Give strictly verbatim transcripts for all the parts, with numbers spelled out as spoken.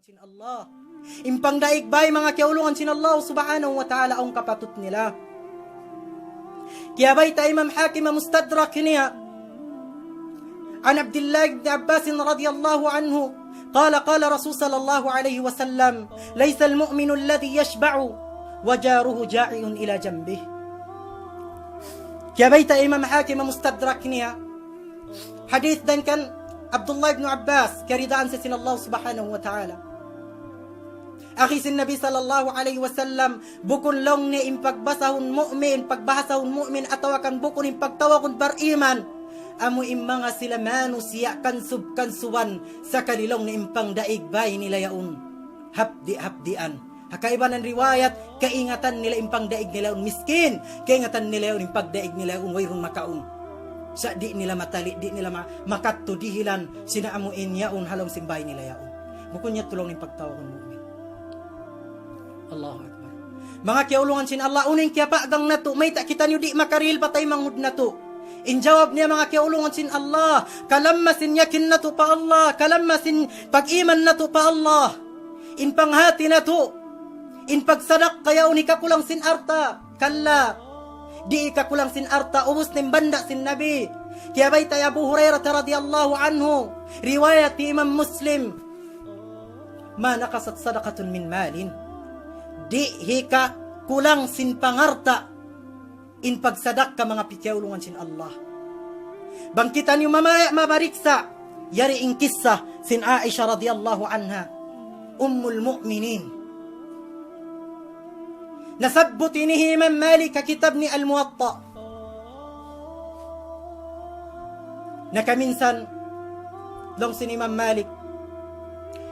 Sin Allah. In pangdaig bay, manga kiyaulungan sin Allah subhanahu wa ta'ala, awn kapatut nila. Kiyabayta' Imam Hakim ha Mustadrak niya. عن عبد الله بن عباس رضي الله عنه قال قال رسول صلى الله عليه وسلم ليس المؤمن الذي يشبع وجاره جائع إلى جنبه. Kiyabayta' Imam Hakim ha Mustadrak niya. Hadith dayn kan Abdullah ibn Abbas, kiyaridaan siya sin Allah subhanahu wa ta'ala. Agi sin Nabi sallallahu alayhi wasallam, bukun laung niya in pagbahasahun mu'min, pagbahasahun mu'min, atawa kan bukun in pagtawagun bariman. Amu in manga sila manusiya' kansub-kansuban, sakali laung niya in pangdaig bay nila yaun. Hapdi'-hapdian. Ha kaibanan riwayat, kaingatan nila in pangdaig nila yaun miskin, kaingatan nila yaun in pagdaig nila yaun wayruun makaun. Sa' di' nila matali', di' nila ma-, makadtu dihilan sin amu in yaun ha lawm sin bay nila yaun. Bukun yadtu laung in pagtawagun mu'min. Allahu Akbar. Manga kiyaulungan sin Allah, unu in kiyapagang natu', mayta' kitaniyu di' makarihil pa taymanghud natu'. In jawab niya, manga kiyaulungan sin Allah, kalamma sin yakin natu' pa Allah, kalamma sin pag-iman natu' pa Allah. In panghati natu', in pagsadakka yaun hikakulang sin alta'. Kalla. Di' hikakulang sin alta', ubus na in banda' sin Nabi. Kiyabayta' hi Abu Hurairah radiyallahu anhu. Riwayat hi Imam Muslim. ما نقصت صدقة من مال. Di' hikakulang sin pangalta' in pagsadakka, manga kiyaulungan sin Allah. Bang kitaniyu mamaya-, mamariksa', yari in kissa sin Aisha radiyallahu anha, Ummul Mu'minin. Nasabbut ini hi Imam Malik ha kitab niya Al-Muwatta. Nakaminsan, laung sin Imam Malik,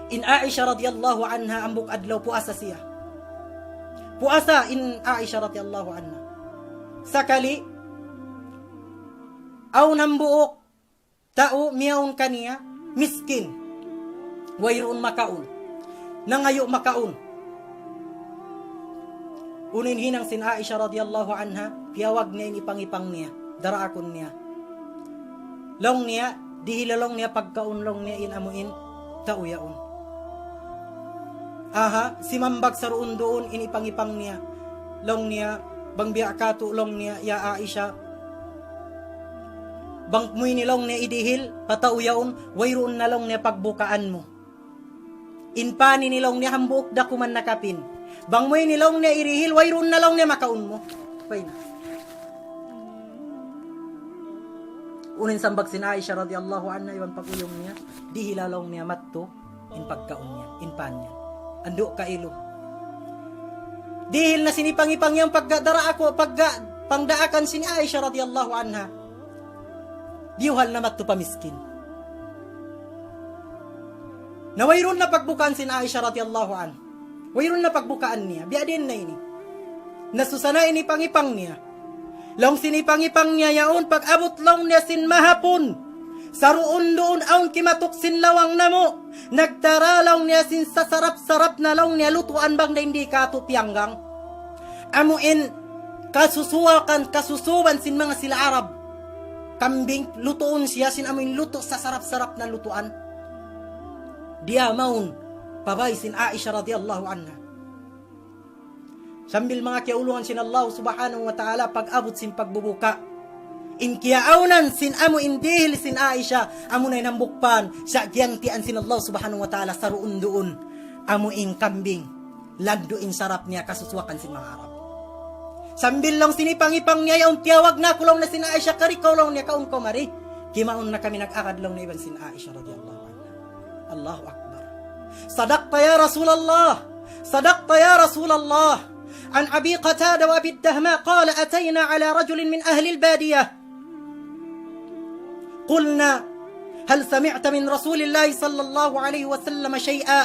in Aisha radiyallahu anha, hambuuk adlaw puasa siya. Puasa in Aisha radiyallahu anha. Sakali, awn hambuuk tau miyawn kaniya, miskin. Wayruun makaun. Nangayu' makaun. Unu in hinang sin Aisha radiyallahu anha, tiyawag niya in ipang-ipang niya, daraakun niya. Laung niya, dihila laung niya pagkaun laung niya in amu in tau yaun. Aha, simambag saruun-duun in ipang-ipang niya. Laung niya, bang biya' katu' laung niya, ya Aisha. Bang mu ini laung niya idihil, pa tau yaun, wayruun na laung niya pagbukaan mu. In pani ini laung niya hambuuk da kuman nakapin. Bang mu ini laung niya idihil, wayruun na laung niya makaun mu. Pay na. Unu in sambag sin Aisha radiyallahu anha, iban pag-uyum niya, dihila laung niya madtu in pagkaun niya, in pan niya. Andu' kailu. Dihil na sin ipang-ipang niya pagga daraak, pagga pangdaakan sin Aisha radiyallahu anha. Diyuhal na madtu pa miskin. Na wayruun na pagbukaan sin Aisha radiyallahu anha. Wayruun na pagbukaan niya. Biya' diin na ini. Nasusa na in ipang-ipang niya. Laung sin ipang-ipang niya yaun, pag-abut laung niya sin mahapun. Saruun-duun awn kimatuk sin lawang namu'. Nagtara laung niya sin sasarap-sarap na laung niya lutuan bang dayn di katu' piyanggang. Amu in kasusuwakan, kasusuban sin manga sila Arab. Kambing, lutuun siya sin amu in lutu' sasarap-sarap na lutuan. Diya mawn, pa bay sin Aisha radiyallahu anha. Sambil manga kiyaulungan sin Allah subhanahu wa ta'ala, pag-abut sin pagbubuka. In kiyaawnan sin amu in dihil sin Aisha, amu na in hambuuk pan, sa' giyantian sin Allah subhanahu wa ta'ala saruun-duun. Amu in kambing, landu' in sarap niya kasusuwakan sin manga Arab. Sambil laung sin ipang-ipang niya yaun, tiyawag na aku laung niya sin Aisha, kari kaw laung niya, kaun kaw mari. Kimaun na kami nag-agad laung niya iban sin Aisha radiyallahu anha. Allahu Akbar. صدقت يا رسول الله. صدقت يا رسول الله. عن أبي قتادة وأبي الدهماء قال: أتينا على رجل من أهل البادية. قلنا: هل سمعت من رسول الله صلى الله عليه وسلم شيئا؟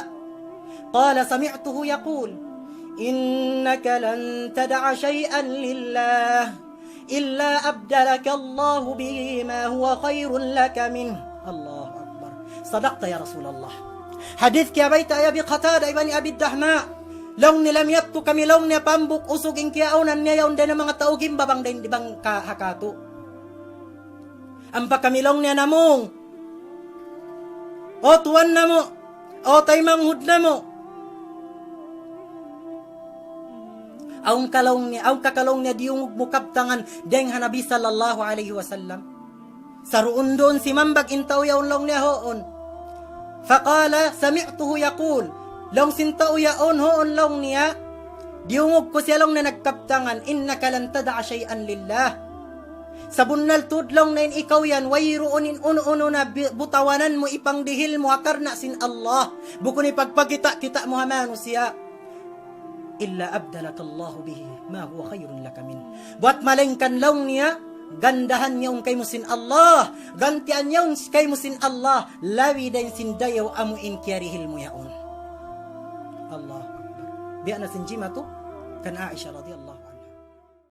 قال: سمعته يقول: إنك لن تدع شيئا لله إلا أبدلك الله به ما هو خير لك منه. الله أكبر. صدقت يا رسول الله. Hadith kiyabayta' hi Abi Qatada iban hi Abi Dahma. Laung niya, miyadtu kami laung niya pa hambuuk usug in kiyaawnan niya yaun dayn ha manga tau gimba bang dayn di bang ka-, ha katu'. Ampa kami laung niya namung. O tuwan namu', O taymanghud namu'. Awn ka laung niya, awn ka ka laung niya diyungug mu kabtangan dayng ha Nabi sallallahu alayhi wasallam. Saruun-duun simambag in tau yaun laung niya huun. فقال سمعته يقول. Laung sin tau yaun huun laung niya. Diyungug ku siya laung niya nagkabtangan, إنك لن تدع شيئا لله. Sabunnal tuud laung niya in ikaw yan, wayruun in unu-unu na bi-, butawanan mu ipangdihil mu ha karna' sin Allah. Bukun ipagpakita'-kita' mu ha manusiya'. إلا أبدلك الله به ما هو خير لك منه. Buwat malaingkan laung niya, gandahan niya yaun kaymu sin Allah, gantian niya yaun kaymu sin Allah, labi dayn sin dayaw amu in kiyarihil mu yaun. Allahu Akbar. Biya' na sin jimatu kan Aisha radiyallahu